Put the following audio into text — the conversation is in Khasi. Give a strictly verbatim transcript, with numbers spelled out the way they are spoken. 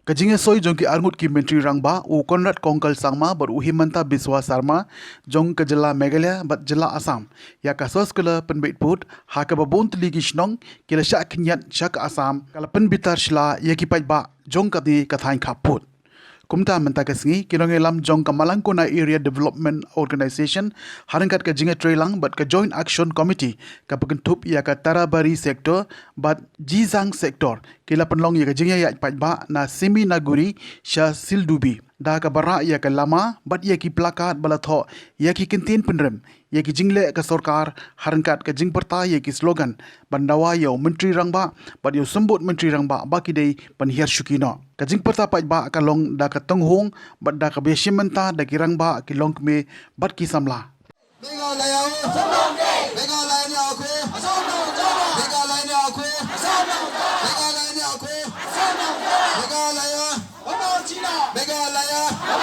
Ka jingïasoi jong ki arngut ki Myntri Rangbah, u Conrad Kongkal Sangma bad u Himanta Biswa Sarma jong ka jylla Meghalaya bad jylla Assam ïa ka soskular pynbeit pud ha kaba bun tylli ki shnong ki la shah khynñiat sha ka Assam, ka la pynbitar shla ïa ki paidbah jong kane ka thaiñ khappud. Kumta mynta ka sngi, ki nongïalam jong ka Malangkona Area Development Organization, ha ryngkat ka jingïatreilang bad ka Joint Action Committee kaba kynthup ïa ka Tarabari Sector bad Jizang Sector, ki la pynlong ïa ka jingïaid paidbah na Siminaguri sha Sildubi da kaba rah ïa ka lama bad ïa ki plakat ba la thoh ïa ki kyntien pynrem ïa ki jingleh ka sorkar, ha ryngkat ka jingpyrta ïa ki slogan ban dawa ïa u Myntri Rangbah bad ïa u Symbud Myntri Rangbah ba ki dei ban hiar shuki noh. Ka jingpyrta paidbah ka long da ka tynghung bad da kaba ïashim bynta da ki rangbah, ki longkmie bad ki samla. Meghalaya, Meghalaya ne ako, Meghalaya ne ako, Meghalaya ne ako, Meghalaya, Meghalaya.